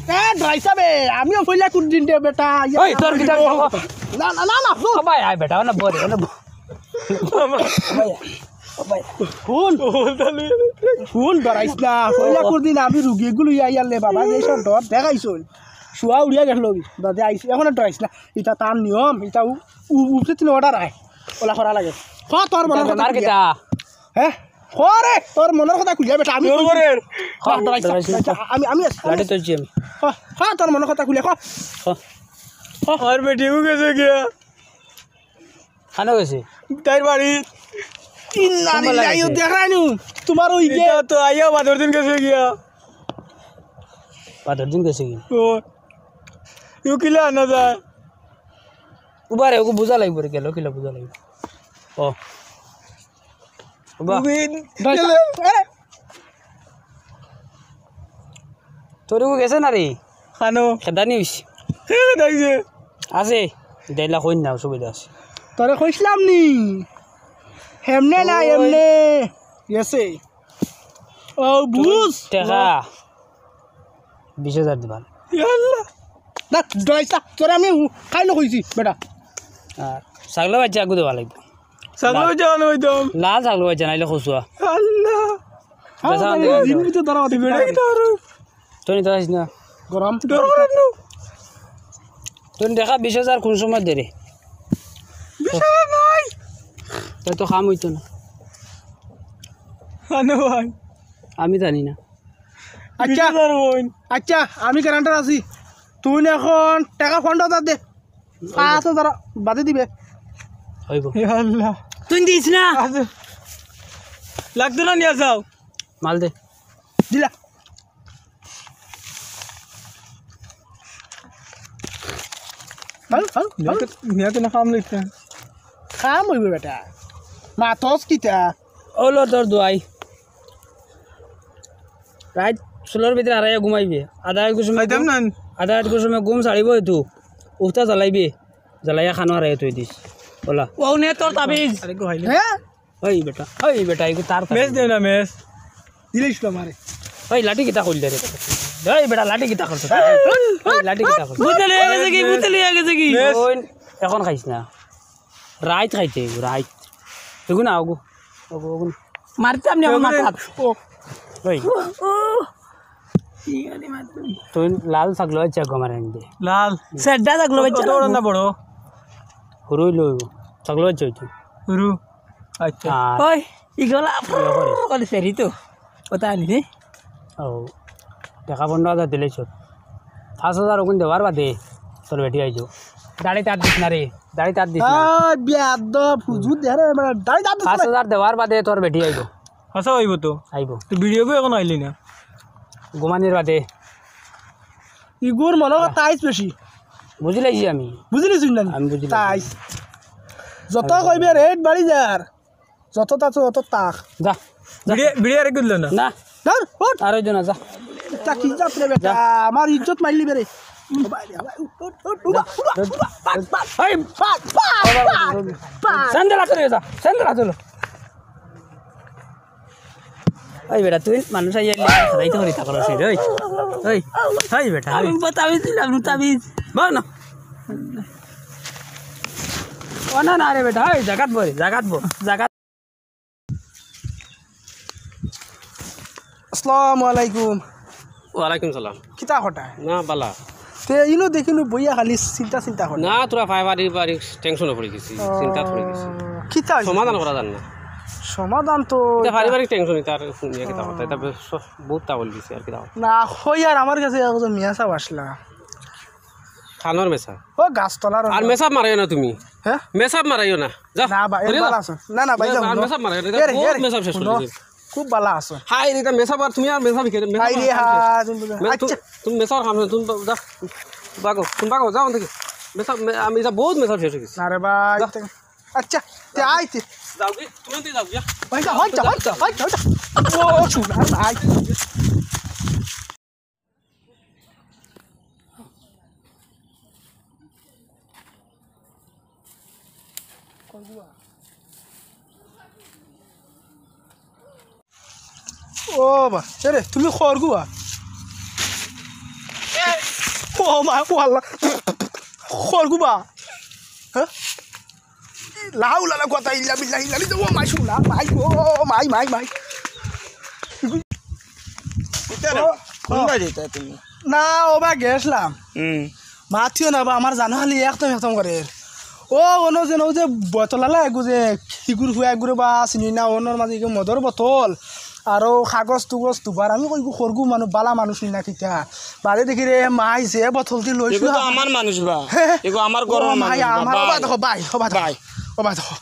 এ, ডরাইছা বে, আমিও পয়লা কুর দিন দে বেটা। ওই, তোর কিতা খবর? না, না, না, না, হুন। ও ভাই, আয় বেটা, ওনা বরে, ওনা ব-, ও ভাই, ও ভাই। হুন। হুন, ডরাইছ না। পয়লা কুর দিন আমি রুগী এগু লইয়া আইয়ারলে বাবা, যে সব ডর দেখাইছইন। শুয়া উড়িয়া গেল, বাদে আইছি। এখন আর ডরাইছ না। ইটা তার নিয়ম, ইটা উ-, উ-, উপরে তিন অর্ডার আয়। ওলা করা লাগে। ক তোর মনর কথা খুলিয়া। কিতা? হ্যাঁ? ক রে, তোর মনর কথা খুলিয়া বেটা, আমি কই রে। ক, ডরাইছ না, ডরাইছ না। আমি, আমি আছি, আমি লাঠি আছি। তুলছি আমি। ক, ক তোর মনর কথা খুলিয়া, ক। ক। ক। আর বেটি ও গেছে গিয়া। খানো গেছে? তাইর বাড়ি। ইন্না কোন বেলা লিল্লাহি, গেছে? দেখাই নু। তোমার ওই যে ইটা তো আইয়া বাদর দিন গেছে গিয়া। বাদর দিন গেছে কি? ও। ইউ কিলা আনা যায়? উবারে, ওগু বুঝা লাগবো রে, গেল কিলা বুঝা লাগবো। ও। উবা। উবিন, গেলে। এ! তোর ওগু গেছে না রে? খানো। খেদানি হইছে। হে, খেদাইছে। আছে। দেলা কইন না, অসুবিধা আছে। তোরে কইছিলাম নি? হেমনে না, ওই। এমনে। গেছে। ও, বুঝ। টেকা। বিশ হাজার দিবা। ইয়া আল্লাহ। না, ডরাইস না, তোরে আমি খাইলে কইছি, বেটা। আর ছাগলর বাচ্চা আগু দেওয়া লাগবো। ছাগলর বাচ্চা বানাইতাম। লাল ছাগলর বাচ্চা নাইলে কচুয়া। আল্লাহ। বেচা আল্লাহ, আনতে দিন ভিতরে ধরা হতে বেটাই তো আর। তুই নিতে পারিস না। গরম। ডর করে নু। তুই দেখা বিশ হাজার কোন সময় দে রে? বিশ হাজার নাই। তাই তো কাম হইতো না। আনো ভাই। আমি জানি না। আচ্ছা। বিশ হাজার হইন। আচ্ছা, আমি গ্যারান্টার আছি। তুই না এখন টাকা পনেরো হাজার দে। পাঁচ হাজার বাদে দিবে। হইব। ইয়া আল্লাহ। তুই দিস না। আচ্ছা। লাগতো না, নিয়ে যাও। মাল দে। দিলা। হাল, হাল, হাল। নিয়ে তো না কাম লইতে। কাম হইবে বেটা। মাতস কিতা? ওলো তোর দোয়াই। রাইত চুলর ভিতরে আড়াইয়া ঘুমাইবে। আধা এক সময় খাইতাম ঘুম, না। আধা এক সময় ঘুম ছাড়িব এটু। উঠতা জ্বালাইবে। জ্বালাইয়া খানো আড়াইয়া থই দিস। ওলা। ও নে তোর তাবিজ। আরে গো হাইলে। হ্যাঁ? ওই বেটা, ওই বেটা, এগু তার তাবিজ। মেস দে না, মেস। দিলেই শুধু আমারে। ওই লাঠি কিতা করলে রে? ওই বেটা, লাঠি কিতা করছে? ওই লাঠি কিতা করছে? বুঝতে লিয়ে গেছে কি? বুঝতে লিয়ে গেছে কি? মেস। ওই এখন খাইস না। রাইত খাইতে অইবো, রাইত। এগু না, ওগু। ওগু, ওগু। মারতাম নি আমার মাথাত। ও। ওই। ও, ও। ঠিক আছে, মারতাম। তুই লাল ছাগলর বাচ্চা গো আমার আনতে। লাল। সেড্ডা ছাগলর বাচ্চা কত বড় লাগবো। না বড়? হুরু অইলে অইবো। ছাগলর বাচ্চা অইতো। হুরু। আচ্ছা। আর ওই, ইগুলা ইয়ে করে। করে ফেরি তো। ওটা আনি রে। ও, টাকা পনেরো হাজার দিলেই সব। পাঁচ হাজার ওগুন দেওয়ার বাদে তোর বেটি আইবো। দাড়িত আত দিস না রে, দাড়িত আত দিস না। আ, বেয়াদব, হুজুর দেরে, মানে, দাড়িত আত দিস না। পাঁচ হাজার দেওয়ার বাদে তোর বেটি আইবো। হাছা অইবো তো। আইবো। তো ভিডিও কই এখন আইলি না? ঘুমানির বাদে। ইগুর মনে হয় তাইস বেশি। বুঝি লাইছি আমি। বুঝি লাইছি না? আমি বুঝি লাইছি। তাইস। যত কইবে রেট বাড়ি যার। যত তাক, তত তাক। যা, যা। বিড়ি, বিড়ি আরে গুললো না। না। ধর, উঠ। আর ওই জন্য যা। তা কি জাত রে বেটা? যা। আমার ইজ্জত মারলি বেরে। ও ভাই, ও ভাই, উঠ, উঠ, উঠ, উবা, যা, উবা, যা, উবা, যা। পাক, পাক, এই, পাক, পাক, ও বাবা, পাক, ও বাবা। পাক। স্যান্ডেল আছে রে, যা, স্যান্ডেল আছে লো। ওই বেটা, তুই মানুষ আইয়া ইলে খারাই তো করি থাকো, ওই, ওই, ওই বেটা, ওই। আমি তাবিজ দিলাম, তাবিজ। বল না। ও না, না রে বেটা, ওই জাগাত বল, জাগাত বল, জাগাত। আসসালামু আলাইকুম। ওয়ালাইকুম সালাম। কিতা কটা? না, বালা। তে ইনো দেখিনু বইয়া খালি চিন্তা চিন্তা করে। না, তোরা পারিবারিক টেনশনে পড়ি গেছি, ও, চিন্তাত পড়ি গেছি। কিতা হইছে? সমাধান করা যার না। সমাধান তো এটা পারিবারিক টেনশন, এটা আর নিয়ে কিতা কথা, এটা বেশ বহুত তা বলি দিছি আর কিতা কথা। না, হই আর আমার কাছে একজন মিয়া সাহেব আসলা। খানোর মেসাব। ও গাছতলার আর মেসাব মারাইও না তুমি। হ্যাঁ? মেসাব মারাইও না। যা, না, বা, এ করিও না। বালা আছে। না, না, ভাই, না, যাও, আর যাও। মেসাব মারাইও না। এ রে, বহুত এ রে, মেসাব শেষ করে শুনো, দিছি। খুব বালা আছে। হায় রে, এটা মেসাব আর তুমি আর মেসাব খেলে, মেসাব হায় রে, আর হা, তুমি বুঝো। মে-, তু-, আচ্ছা। তুমি মেসাব আর খাম না, তুমি যা। ভাগো, তুমি ভাগো, যাও দেখি। মেসাব, মে-, আমি এটা বহুত মেসাব শেষ হয়ে গেছে। না রে ভাই, যা। তে-, আচ্ছা, তে আইতে। যাও কি? তুমি তো যাও গিয়া। ভাই, যা, হয়, যা, হয়, যা, হয়, যা, হয়, যা। ও, শুন, আর ভাই। ও বা, এ রে, তুমি খরগুবা? ও মা, ও আল্লাহ। খরগুবা? হ্যাঁ? লাউ লালা কথা ইল্লা বিল্লাহ ইল্লা বিল্লাহ। ও মাই শুনলা, মাই গো, মাই, মাই, মাই। ইতারে, ও, কোন ও। বাড়ি এটা তুমি? না, ও বা গেছলাম। হুম। মাতিও না বা, আমার জানো খালি একদম একদম করে। ও, অনো যেন ও যে বোতলালা এগু যে, হিগুর হুয়া এগুরে বা চিনি না, অনর মাঝে ইগু মদর বোতল, আর ও কাগজ টুগজ তুবার, আমি কই, ইগু খরগু মানুষ, বালা মানুষ নি না কিতা? বাদে দেখি রে, মাই যে বোতল দি লইছিল। এগু তো আমার মানুষ বা। হে, হে। এগু আমার ও ঘরর মাই, মানুষ বা, আমার, ও বা ভাই। দেখো, ভাই, ও বা দেখো, ভাই। ও বা দেখো।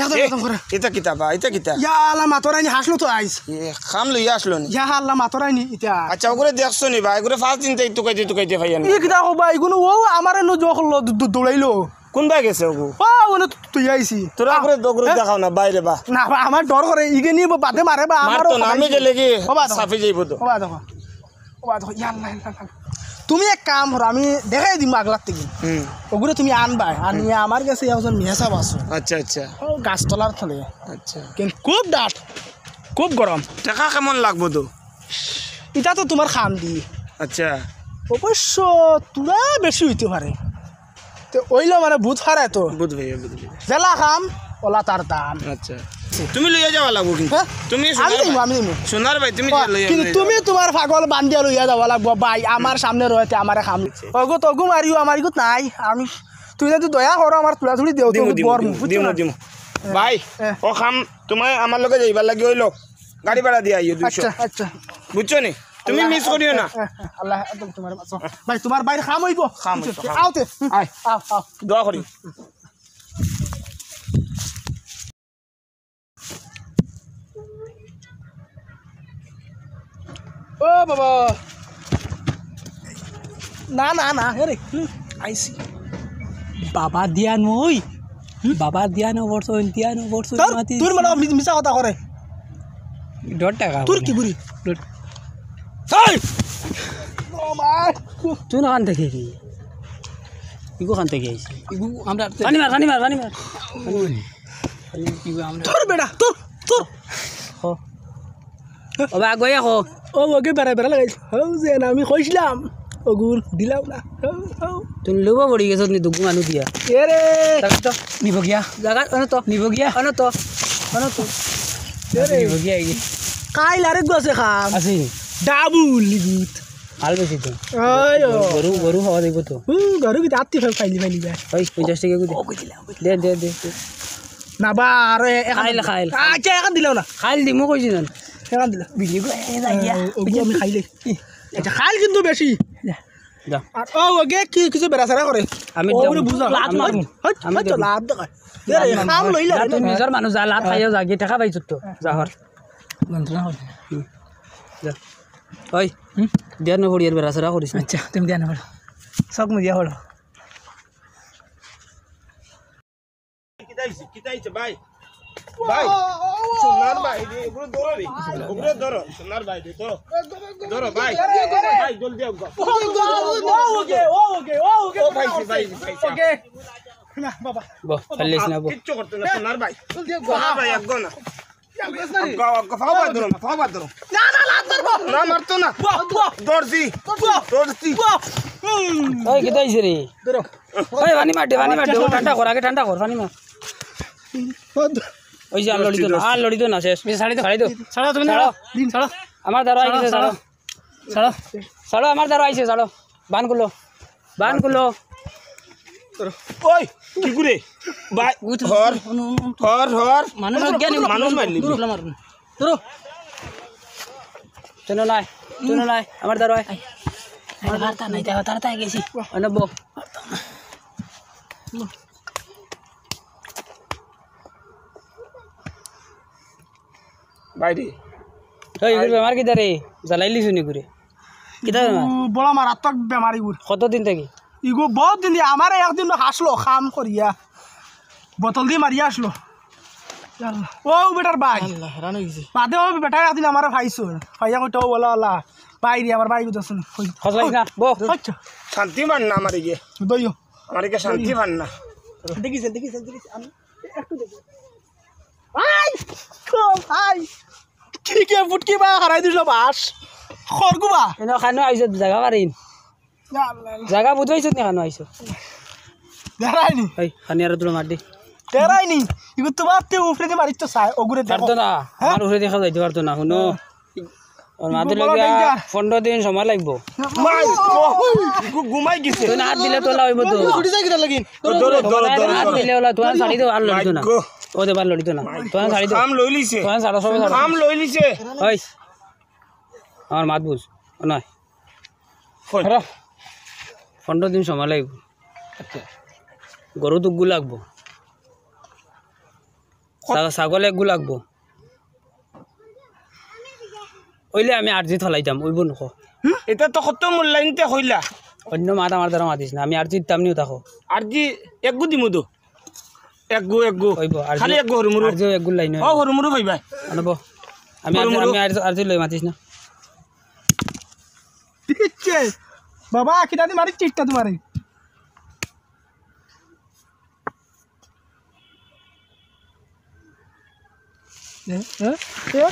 একদম, এ, একদম করে। ইতা কিতা বা, ইতা কিতা? ইয়া আল্লাহ, মাতরাইনি হাসলো তো আইস। এ, খাম লইয়া আসলো নি? ইয়া আল্লাহ, মাতরাইনি ইতা। আচ্ছা, ওগুরে দেখছো নি বা? এগুরে ফার্স্ট দিন তাই তুকাইতে তুকাইতে পাইয়া না। ই কিতা কও বা, ইগুনো ও আমারে নো জখল দ-, দ-, দৌড়াইলো। কোন বায় গেছে ওগু? ও, ওনে তো তুই আইছি। তোরা আ, ওগুরে দৌড় এ? দেখাও না, বাইরে বা। না, বা, আমার ডর করে, ইগে নিয়ে বাদে মারে বা, আমারও মারতো না, আমি খাবাইছে। গেলে কি ও বা দেখো। সাফে যাইবো তো। ও বা দেখো। ও বা দেখো, ইয়া আল্লাহ, ইয়া আল্লাহ। তুমি এক কাম করো, আমি দেখাই দিমু আগলার থেকে। হুম। ওগুরে তুমি আনবায়, আনিয়া আমার গেছে একজন মিয়া সাব আছে। আচ্ছা, আচ্ছা। ও গাছতলার তলে। আচ্ছা। কিন্তু খুব ডাট, খুব গরম। টাকা কেমন লাগবো তো? ইটা তো তোমার খাম দি। আচ্ছা। অবশ্য তোরা বেশি অইতে পারে। তে অইলো মানে বুঝ পারে তো। বুঝ পারি, বুঝ পারি। যেলা কাম, ওলা তার দাম। আচ্ছা। তুমি লইয়া যাওয়া লাগবো কিন্তু। হ্যাঁ? তুমি আমি সোনার যাইমু, ভাই। আমি যাইমু। সোনার ভাই, তুমি ও, যে লইয়া কিন্তু লইয়া তুমি যাও। তোমার পাগল বান্ধিয়া লইয়া যাওয়া লাগবো ভাই, আমার সামনে রইতে আমারে কাম। ওগো তগু মারিও, আমার ইগুত নাই। আমি, তুমি যদি দয়া করো, আমার তুলাতুলি দেও, দিমু, তুমি দিমু, বর দিমু, মুখ, বুঝছো দিমু, না? দিমু। হ্যাঁ। ভাই, হ্যাঁ। ও কাম, তোমায় আমার লগে যাইবার লাগি অইলো। গাড়ি ভাড়া দিয়া আইও দুইশো। আচ্ছা, আচ্ছা। বুঝছো নি? তুমি আল্লাহ, মিস করিও না। আল্লাহ, আল্লাহ, আল্লাহ, তোমার বাঁচো। ভাই, তোমার ভাইর কাম অইবো। কাম অইবো, কাম। আওতে। আয়। আও, আও। দোয়া করি। ও বাবা। না, না, না, আরে, হুম, আইছি। বাবা দিয়া নই। হুম? বাবা দিয়া ন বর্ষ, দিয়া ন বর্ষ, তোর, মাতি তোর মানে মি-, মিছা কথা করে। ডর টাকা তোর হবে কি না। ঘুরি? ডর। এই! ও মা! তুই না কান থেকে কি? ইগু কান থেকে আইছি। ইগু আমরা পানি মার, পানি মার, পানি মার। পানি মার। ইগু আমরা তোর বেটা, তোর, তোর। হ। ও বা, আগুয়াইয়া ক। ও, ওকে বেড়া বেড়া লাগাইছ। হউ যে না, আমি কইছিলাম। ওগুর দিলাও না। হউ, হউ। তুমি লুবা পড়ি গেছো নি দুগু মানু দিয়া। এ রে। তাকে তো নিব গিয়া। জাগা, অনো তো। নিব গিয়া। অনো তো। অনো তো। এ রে। নিব গিয়া এই। কাইল আরেক গো আছে খাম। আছে। ডাবল লিগুত। হাল বেশি তো। ওই ও। গরু, গরু খাওয়া দিব তো। হুম, গরু কি আত্তি ফেল খাইলি খাইলি যায়। ওই পঞ্চাশ টাকা করে দে। ও, কই দিলা, ও, কই দিলা। দে, দে, দে, দে। না বা, আরো এ-, এখন খাইল, খাইল, খাইল। আচ্ছা, এখন দিলাও না। খাইল দিমু কইছি না। এখন দিলাও। বিলি গো, এ, যা গিয়া। ও, ওগু আমি খাইলে। আচ্ছা, খাইল কিন্তু বেশি। যা। যা। আর ও, ওগে কি কিছু বেড়াছেড়া করে? আমি ও, দেবো। ওরে বুঝা। লাত আমি মারমু। দেবো। হট, আমি হট, দেবো। লাত দেখা। এ রে, লাত মারমু। খাম লইলা যা, রে। তুই নিজর মানুষ, যা, লাত খাইও যা, গিয়ে টাকা পাইছ তো। যা, হর। যন্ত্রণা করে। হুম। যা। ওই, হুম? দিয়া ন পড়িয়ার বেড়াছেড়া করিস না। আচ্ছা, তুমি দিয়া ন পড়ো। চোখ মুজিয়া পড়ো। কিতা অইছে? কিতা অইছে, ভাই? ভাই, সোনার ভাই রে, ওগুলো ধরো রে। ওগুলো ধরো, সোনার ভাই রে, ধরো। ধরো, ভাই। ভাই, জলদি আও। ও, ওকে, ও, ওকে, ও, ওকে, ও, পাইছি, পাইছি, পাইছি। ওকে। না, বাবা। বহ, ফেলিস না, বহ। কিচ্ছু করতে না, সোনার ভাই। জলদি আও। সোনার ভাই, একগো না। আগ্গা, আগ্গা, ফাও বাদ ধরো না, ফাও বাদ ধরো। না, না, লাত মারবো। না, মারতো না। বাহ, বাহ। দর্জি। বাহ। দর্জি। বাহ। হুম। ওই, কিতা অইছে রে? ধরো। ওই, পানি মার দে, পানি মার দে। ও, ঠান্ডা কর, আগে ঠান্ডা কর, পানি মার। বাদ। ওই যে, আর লড়িতো না, আর লড়িতো না, শেষ। ছাড়ি দে। ছাড়ি দে। ছাড়ো, তুমি ছাড়ো। ছাড়ো। দিন। ছাড়ো। আমার দ্বারা আইছে, ছাড়ো, ছাড়ো। ছাড়ো। ছাড়ো, আমার দ্বারা আইছে, ছাড়ো। বান খুলো। বান খুলো। ওই, কি করে? ভাই, উঠ, উঠ, হর, উঠ, উঠ, উঠ। হর, হর। মানুষ অজ্ঞানী, মানুষ মারলি। দূর, দূর, মার। ধরো। চলো নাই, চলো নাই, আমার দ্বারা আয়। আরে, বার্তা নাই, তাড়াতাড়ি গেছি। অনব। বাইরে। এই, ইগুর বেমার কিতা রে? জ্বালাইলি শুনি করে। কিতা বেমার? উ, বড় মারাত্মক বেমার ইগুর। কতদিন থাকি? ইগু বহুত দিন দি আমারে একদিন হাসলো কাম করিয়া। বোতল দি মারিয়া আসলো। ইয়াল্লা। ও বেটার ভাই। আল্লাহ, হেরান অই গেছি। বাদে ও বেটা একদিন আমারে পাইছো। পাইয়া কইতো, "ও, ওলা, ওলা।" ভাই রে, আমার ভাই বুঝছস না। কই? খোঁজ লাইস না, বো। আচ্ছা। শান্তি মান না আমার ইয়ে। দইও। আমার ইয়ে শান্তি মান না। দেখিস, দেখিস, দেখিস। আমি একটু দেখি। ভাই! ও ভাই! কি কে ফুটকি বা হারাই দিল বাস? খরগু বা? এনে খানো আইছো জাগা পারিন। ইয়া আল্লাহ। জাগা বুঝাইছো নি খানো আইছো? দেরাইনি। এই, খানি আর দুটো মার দি। দেরাইনি। ইগু তোমার তে উপরে দি মারিত চায়, ওগুরে দেখো। পারতো না। হ্যাঁ? আমার উপরে দেখা যাইতে পারতো না, হুনো। হ্যাঁ। ওর মাঝে ইগু বড় লগে danger। পনেরো দিন সময় লাগবো। মাই, ও, ইগু ঘুমাই গেছে। তুই না হাত দিলে তোলা হইব তো। তুই ছুটি যাই কিনা লাগি? ধরো, ধরো, তোমার ধরো, হাত ধরো। দিলে ওলা, তোমার শাড়ি তো আর লড়িত না। মাই গো। ও দেবার লড়িত না। তোমার শাড়ি তো। কাম লইলিছে। তোমার শাড়ি সব কাম লইলিছে। ওই, আমার মাত বুঝ। ও নয়। কই? ধরো। পনেরো দিন সময় লাগবো। আচ্ছা। গরু দুগু লাগবো। কত? ছা-, ছাগল একগু লাগবো। অইলে আমি আরজি থলাইতাম, অইবো নকো। হুম? এটা তো কত মূল্যায়ন তে কইলা। অন্য মাত আমার দ্বারা মাতিস না, আমি আরজি দিতাম নিও তাকো। আরজি একগু দিমু তো। একগু, একগু। অইবো, আরজি। খালি একগু হুরুমুরু। আরজি একগু লাইন ও, অইবো। হুরুমুরু ভাই ভাই। আনবো। আমি আরজি, হুরুমুরু। আমি আরজি, আরজি লই মাতিস না। দিচ্ছে। বাবা, কিটা দি মারি চিটটা তোমারে। এ, এ, এ,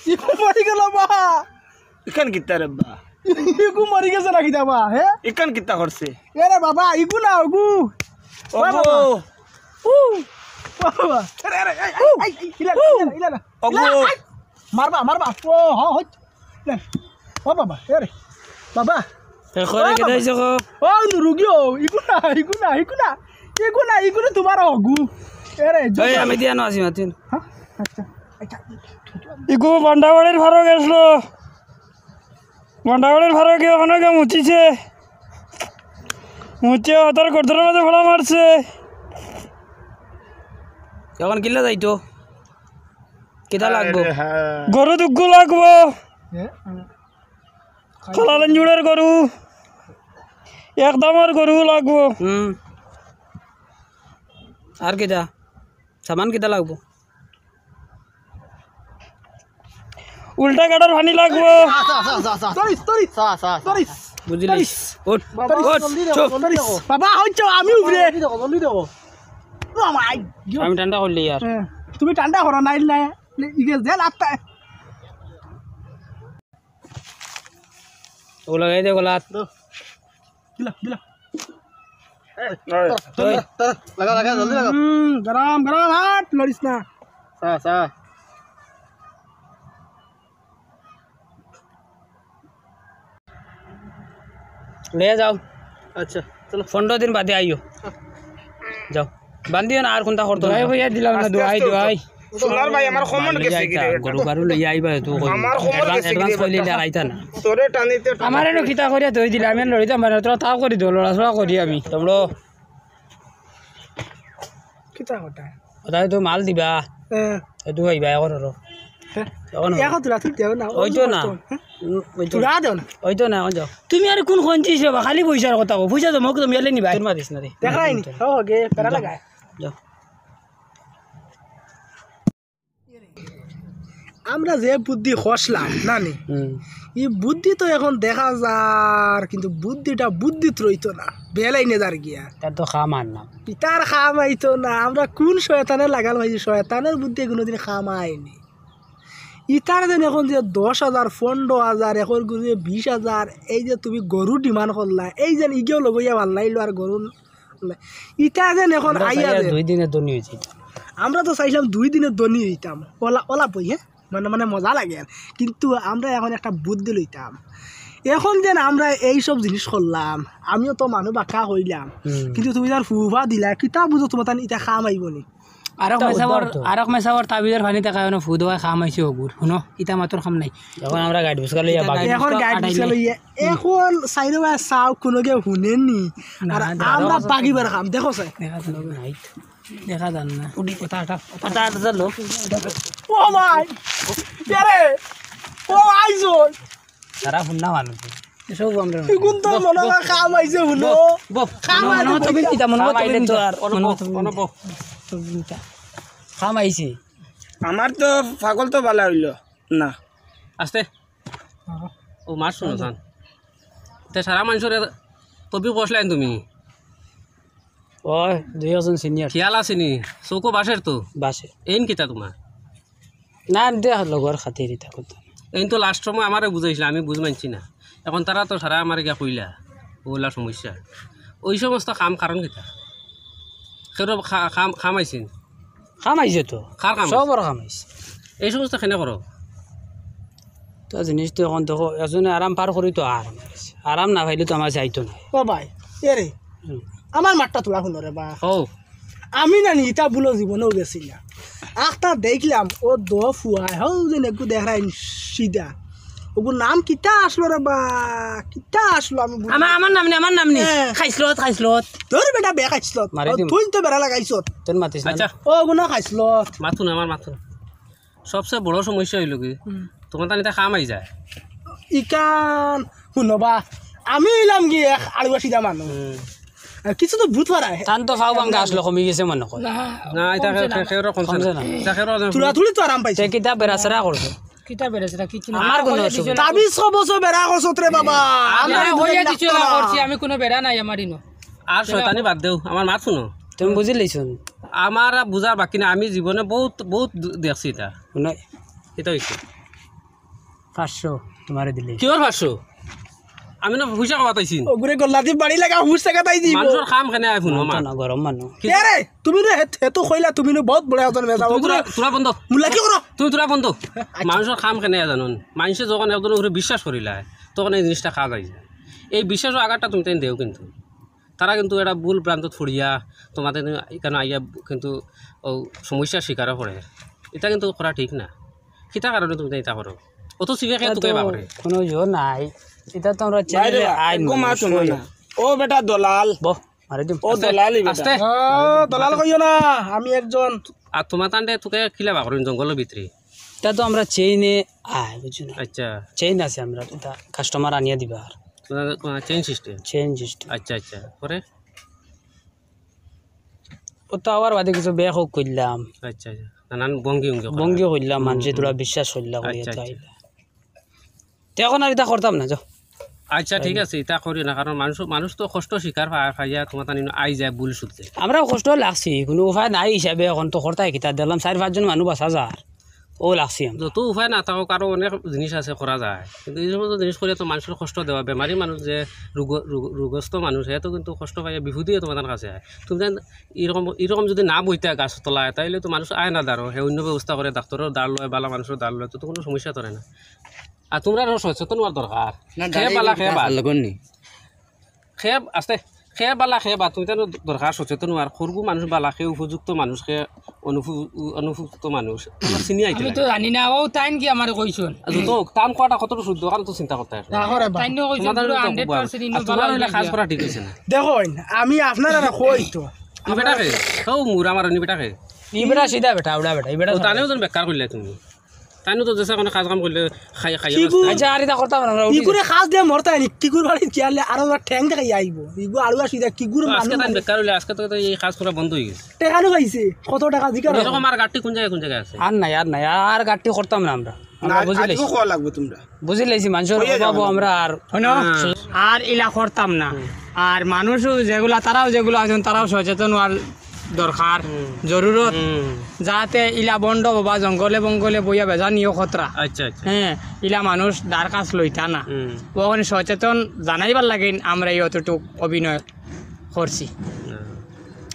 কি মরি গেল বা? ইখান কিতা রে বা? ইগু মরি গেছে নাকি দাবা, হে? ইখান কিতা করছে? এরে বাবা, ইগু না, ওগু। ওগু। বাবা। উ। বাবা। আরে, আরে, এই, এই, এই, ইলা, ইলা, ইলা না। ওগু। ইলা, এই। মারবা, মারবা। ও, হ, হ। লে। ও বাবা, এরে। বাবা। এ, করে ও কিতা বাবা। অইছে গো? ও, নুরুগি ও। ইগু না, ইগু না, ইগু না। ইগু না, ইগু না তুমার ওগু। এরে, এই, আমি দিয়া না আছি, মাতিন। হ্যাঁ? আচ্ছা, আচ্ছা। ইগু বান্ডাবাড়ির ফারো গেছিল। বান্ডাবাড়ির ফারো গিয়া ওখানো গিয়া মুতিছে। মুতিয়া হতার গর্দনের মাঝে ফড়া মারছে। এখন কিলা যাইতো? কিতা লাগবো? আরে হ্যাঁ। গরু দুগু লাগবো। এ? কলালেন জুড়ের গরু। এক দামর গরু লাগবো। হুম। আর কিতা? সামান কিতা লাগবো? উল্টা কাটার পানি লাগবো। তরিস, তরিস। তরিস। বুঝলি? তরিস। উঠ। বাবা, উঠ। জলদি দেখো, চুপ। জলদি দেখো। বাবা, হইছে আমি উপরে। জলদি দেখো, জলদি দেখো। ও মাই। আমি ঠান্ডা করলি আর। হ্যাঁ, তুমি ঠান্ডা করো, নাইল না। ইগে জেল আত্তা। ও লাগাই দে গলাত। দিলা, দিলা। লাগা, লাগা, জলদি লাগা। হুম, গরম, গরম, হাত লড়িস না। সা, সা। লইয়া যাও। আচ্ছা, চলো। পনেরো দিন বাদে আইও। যাও। বান্ধিও না, আর কোনটা করতো না। দোয়াই বইয়া দিলাম না, আস্তে দোয়াই, আস্তে দোয়াই। সোনার ভাই, আমার কমন গেছে কি রে? গরু গারু লইয়া আইবা তো কই। আমার কমন অ্যাডভান্স, গেছে কি রে? অ্যাডভান্স কইলে আর আইতা না। তোরে টানিতে টানিতে। আমারে নো কিতা করিয়া দই দিলে, আমি আর লড়িতাম পারি না, তোরা তাও করি দো, লড়াচড়া করি আমি। তোমরা কিতা কথা? ওটাই তো মাল দিবা। হ্যাঁ। এটু ভাই ভাই এখন হলো। হ্যাঁ। এখন হলো। এখন তুলা তুলতে হবে না, ওই তো অন্য না। কষ্ট, হ্যাঁ? উম, ওই তো তুলা দেও না। ওই তো না, এখন যাও। তুমি আর কোন খঞ্চিস বাবা, খালি পয়সার কথা কও। পয়সা তো মুখ তো মেলে নি ভাই। তোর মারিস না রে। দেখাই নি। যাও। ও, গে, প্যারা যাও। লাগায়। যাও। আমরা যে বুদ্ধি খসলাম, না নি? হুম। ই বুদ্ধি তো এখন দেখা যার, কিন্তু বুদ্ধিটা বুদ্ধিত রইতো না, বেলাইনে যার গিয়া। তার তো খাম আর না। ইতার খাম আইতো না, আমরা কোন শয়তানের লাগাল পাইছি, শয়তানের বুদ্ধি কোনোদিন খাম আয়নি। ইতার যেন এখন যে দশ হাজার, পনেরো হাজার, এখন যে বিশ হাজার, এই যে তুমি গরু ডিমান্ড করলা, এই যেন ইগেও লগইয়া ভাল্লাইলো আর গরু ইতা যেন এখন আমরা আইয়া চাইয়া যেন। দুই দিনে ধনী হইছি। আমরা তো চাইছিলাম দুই দিনে ধনী হইতাম। ওলা, ওলা বই, হ্যাঁ? মানে, মানে মজা লাগে আর। কিন্তু আমরা এখন একটা বুদ্ধি লইতাম। এখন যেন আমরা এই সব জিনিস করলাম, আমিও তো মানু বাক্কা কইলাম। হুম। কিন্তু তুমি যার ফুফা দিলা, কিতা বুঝো তোমার তান ইতা খাম আইবো নি? আরক ইতা মেসাবর, উদ্ধার তো। আরক মেসাবর তাবিজর পানি তাকায় না, ফু দেওয়ায় খাম আইছে ওগুর। হুনো, ইতা মাতর খাম নাই। এখন আমরা গাইড বুসকা লইয়া ইতা বাকি। গাইড এখন বুসকা গাইড আটাই বুসকা লইয়া। লইয়া। এখন সাইডে ভাই চাও কোনো গে হুনেনি। না, আর না, আমরা না। বাগিবার খাম, দেখো স্যার। দেখা যার না। নাই। দেখা যার না। উঠি। কথা আটা, কথা আটা চলো। ও মাই, কে রে? ও আইজো। তারা হুন্না মানুষ। এসব আমরা ইগুন তো বহ, মনে হয় বহ। খাম আইছে হুনো। বহ, বহ। খাম মনে আইছে হয় তুমি বইটা। কিতা মনে হয় খাম তুমি আইলে তো কিতা? আর অনো মনে হয় বহ, তুমি অনো কিতা? বহ। তুমি কিতা? খাম আইছে। আমার তো পাগল তো বালা হইল না। আস্তে। ও মার শুনো জান। তে সারা মানুষের তবি বসলেন তুমি। ওই, দুই একজন সিনিয়র। খেয়াল আছে নি? চৌকো বাসের তো? বাসের। এইন কিতা তোমার? না, আমি দেখ লগর খাতির ইতা করতাম। এইন তো লাস্ট সময় আমারে বুঝাইছিল, আমি বুঝ মানছি না। এখন তারা তো সারা আমারে গিয়া কইলা, ওলা সমস্যা। ওই সমস্ত কাম কারণ কিতা? কেউ খা-, খাম, খাম আইছেন? খাম আইছে তো। কার কাম? সবর খাম আইছে। এই সমস্ত কেনে করো? তো জিনিস তো এখন দেখো, এজনে আরাম পার করি তো আর। আরাম না পাইলে তো আমার যাইতো না। ও ভাই, এ রে, হুম। আমার মাতটা তোলা হুনো রে বা। ও। আমি না নি, ইতা বুলো জীবনেও গেছি না। আখতা দেখলাম, ও দ ফুয়ায়, হউ যেন একটু দেখরাইন সিধা। ওগুর নাম কিতা আসলো রে বা? কিতা আসলো আমি বুঝি আমার, আমার নাম নি, আমার নাম নি। হ্যাঁ। খাইছলত, খাইছলত। তোর বেটা বে খাইছলত। মারি ও, দিম। তুই তো বেড়া লাগাইছত। তোর মাতিস না। আচ্ছা। ও, ওগু না খাইছলত। মাথু না, আমার মাথু না। সবচেয়ে বড় সমস্যা হইল কি? হুম। তোমার তান ইতা খাম আই যায়। ইখান, হুনো বা, আমি হইলাম কি এক আড়ুয়া সিধা মানুষ। হুম। আর কিছু তো বুঝ পারা। তান তো ফাও ভাঙ্গা আসলো, কমি গেছে মনে কয়। না, না, ইতা কমছে না। কেউ, কেউ কমছে কমছে না। না। ইতা কেউ কমছে না। তুলা তুলি তো আরাম পাইছে। তে কিতা বেড়াছেড়া করছে? কিতা বেড়াছেড়া? কিচ্ছু না। আমার কোনো অসুবিধা নাই। তাবিজ ক বছর বেড়া করছত রে বাবা। আমি আমরা হইয়া বুঝলাম দিছি না। ওলা করছি, আমি কোনো বেড়া নাই আমার ইনো। আর শয়তানি বাদ দেও, আমার মাত শুনো। তুমি বুঝি লইছো নি? আমার আর বুঝার বাকি না, আমি জীবনে বহুত, বহুত দু-, দেখছি ইতা। হুনো। ইতা হইছে। পাঁচশো তোমারে দিলে। কিওর পাঁচশো? আমি না পয়সা খাওয়াত আইছি। ওগুরে গল্লাদি বাড়ি লাগা হুশ টাকা তাই দিব। মানুষর কাম কেনে আয় হুনো মা। না, গরম মানুষ। কি? এ রে, তুমি রে হেত-, হেতু কইলা তুমি নু বহুত বড় একজন মেজা। তুমি ওগুরে তোরা, তোরা বন্ধ। মুল্লা কি করো? তুমি তোরা বন্ধ। আচ্ছা। মানুষর কাম কেনে আয় জানো নি? মানুষে যখন একজনর উপরে বিশ্বাস করিলায়, তখন এই জিনিসটা কাজ আইযায়। এই বিশ্বাসর আঘাতটা তুমি তাইন দেও কিন্তু। তারা কিন্তু এটা ভুল ভ্রান্ত ছড়িয়া তোমাদের এখানে আইয়া কিন্তু ও সমস্যার শিকারও পড়ে। এটা কিন্তু করা ঠিক না। কিতা কারণে তুমি এটা করো? অত সিবিআই এটা তোকে তো বাবারে। কোনো ইয়ে নাই। এটা তো আমরা বাইরে চেনে বা, আইন একদম মানুষ আছো কই। না। ও বেটা দলাল। বহ, মারি দিম। ও আস্তে, দলালই বেটা। আস্তে। ও, দলাল কইও না, আমি একজন। আর তোমার তান্ডে তোকে কিলা বাকরিন জঙ্গলের ভিতরে? এটা তো আমরা চেইনে আয়, বুঝছো না? আচ্ছা। চেইন আছে আমরা, এটা কাস্টমার আনিয়া দিবা আর। তোমার, তোমার চেইন সিস্টেম? Chain system. আচ্ছা, আচ্ছা। পরে? ও তো আবার বাদে কিছু বেয়া হোক করলাম। আচ্ছা, আচ্ছা। নানান ভঙ্গি ভঙ্গি করা। ভঙ্গি করলাম, হুম, মানুষে হুম। তোরা বিশ্বাস করলা, করিয়া আচ্ছা, তো আচ্ছা। আইলা। তে এখন আর এটা করতাম না, যাও। আচ্ছা, ঠিক আছে, এটা করিও না, কারণ মানুষ, মানুষ তো কষ্ট শিকার পায়, পাইয়া তোমার তানি আই যায় ভুল শুনতে। আমরাও কষ্ট লাগছি, কোনো উপায় নাই হিসাবে এখন তো করতাই কিতা, দেখলাম চার পাঁচজন মানুষ বাঁচা যার, ও লাগছি আমরা। যত উপায় না থাকুক, আরো অনেক জিনিস আছে করা যায়, কিন্তু এই সমস্ত জিনিস করে তো মানুষের কষ্ট দেওয়া, বেমারি মানুষ যে রোগ, রোগ, রোগগ্রস্ত মানুষ, হে তো কিন্তু কষ্ট পাইয়া বিপদে তোমার কাছে আয়। তুমি যেন এরকম, এরকম যদি না বইতে গাছ তলায়, তাইলে তো মানুষ আয় না দাঁড়ো, হে অন্য ব্যবস্থা করে, ডাক্তারও দাঁড় লয়, বালা মানুষের দাঁড় লয়, তো, তো কোনো সমস্যা তো রয় না। আর তোমরা আরো সচেতন হওয়ার দরকার। না, কে direct বালা, কে বাদ। কে, আস্তে, কে বালা, কে বাদ, তুমি তো দরকার সচেতন হওয়ার। করগু মানুষ বালা, কে উপযুক্ত মানুষ, কে অনুপযু-, অনুপযুক্ত মানুষ। আমরা চিনি আইতে আমি তো লাগে। জানি না, ও তাইন কি আমারে কইছন? আচ্ছা, তো তান কটা কতটুকু শুদ্ধ, কারণ তো চিন্তা করতে হয়। না, করে বা। তাইন তো কইছন, তোমাদের পুরো তো hundred percent আর ইনো তোমার বালা হইলে কাজ করা ঠিক হইছে না। দেখো, আমি আপনার আর কই তো। ই বেটা কে? ও মুরা মারনি বেটা কে? ই বেটা সিধা বেটা, উড়া বেটা, ই বেটা ও, তানেও তো বেকার করলে তুমি। তাইনও তো যেসা কোনো কাজ কাম করলে খাই, খাই কিগু? আচ্ছা, আর এটা করতাম না আমরা, উঠি ইগুরে যাই। কাজ দিয়া মরতায় নি, কিগুর বাড়ি কি আলে আরো ঠ্যাং দেখাই আইবো। ইগু আরো আসি দা, কিগুর তো আজকে মানুষ তাই নাই। বেকার হইলে, আজকে তো এই কাজ করা বন্ধ হয়ে গেছে। টেকা নি পাইছে, কত টেকা জিকার এরকম করো। আর গাট্টি কোন জায়গায়, কোন জায়গায় আছে? আর নাই, আর নাই, আর গাট্টি করতাম না আমরা। আমরা না, বুঝি আজকে লাইছি। কওয়া লাগবো তোমরা। বুঝি লাইছি, মানুষের কইয়া অভাবও যাও না। আমরা আর হুনো, হ্যাঁ। আর ইলা করতাম না। হুম। আর মানুষও যেগুলা, তারাও যেগুলা আছেন, তারাও সচেতন হওয়ার দরকার, হুম। জরুরত, হুম। যাতে ইলা বন্ড বা জঙ্গলে বঙ্গলে বইয়া বেজা নিও খতরা। আচ্ছা, আচ্ছা। হ্যাঁ, ইলা মানুষ দার কাছ লইতা না। হুম। ওখানে সচেতন জানাইবার লাগেন আমরা এই অতটুক অভিনয় করছি। হুম।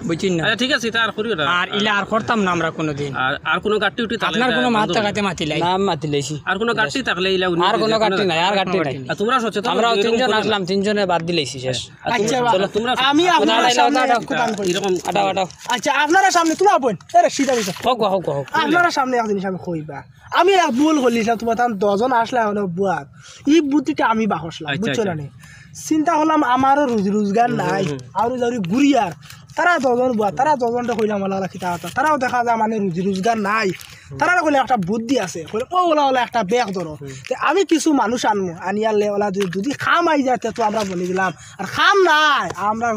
বুঝছেন না? আচ্ছা, ঠিক আছে, এটা আর করিও না। আর ইলা আর করতাম না আমরা কোনোদিন। আর, আর কোনো গাট্টি উঠি তাহলে আপনার এটা কোনো বন্ধ মাত থাকাতে মাতি লাই। নাম মাতি লাইছি। আর কোনো গাট্টি থাকলে ইলা উনি আর কোনো গাট্টি নাই, আর গাট্টি নাই। আর তোমরা সচেতন আমরা হও, তিনজন আসলাম, তিনজনে বাদ দিলাইছি, শেষ। আচ্ছা, তোমরা, তোমরা আমি আপনার সামনে আটাও, আটাও। একটু দান করি। এরকম আটাও, আটাও। আচ্ছা, আপনারা সামনে তোমরা বইন। এরে সিধা বসো। হোক, হোক, হোক। আপনারা সামনে এক জিনিস আমি কইবা। আমি এক ভুল করলি না, তোমার তান দশজন আসলে এখন বুয়ার। এই বুদ্ধিটা আমি বাহসলাম, আচ্ছা, বুঝছো আচ্ছা। না নি? চিন্তা করলাম আমারও রুজি রোজগার হুম, নাই। হুম। আর যারি ঘুরিয়ার। তারা দশজন বুয়ার, তারা দশজনটা কইলাম আলাদা কিতা কথা। তারাও দেখা যায় মানে রুজি রোজগার নাই। তারা কইলে একটা বুদ্ধি আছে। কইলে, "ও ওলা ওলা একটা ব্যাগ ধরো।" হুম। তে আমি কিছু মানুষ আনমু, আনিয়ালে ওলা যদি, যদি কাম আই যায়, তে তো আমরা বলি দিলাম। আর কাম নাই, আমরা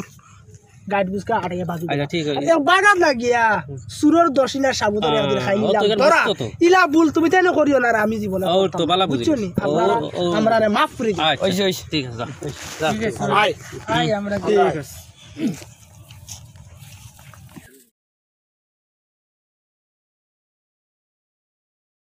গাইড বুঝকা আটাইয়া বাজু। আচ্ছা, ঠিক আছে। আর এক বাগান লাগিয়া, হুম। সুরর দশিনা সাবুদরে হ্যাঁ, একদিন খাই ও তো নিলাম। এখানে তোরা, বুঝতো তো। ইলা ভুল তুমি তাই না করিও না, আর আমি জীবনে ও করতাম তো না। বালা বুঝছো বুঝিস। নি? ও, আপনারা, ও, ও। আমরা রে মাফ করে দিও। আচ্ছা, ওই যে, ওই যে। ঠিক আছে, যা। যা। ঠিক আছে। আয়। আয়, আমরা ঠিক আছে।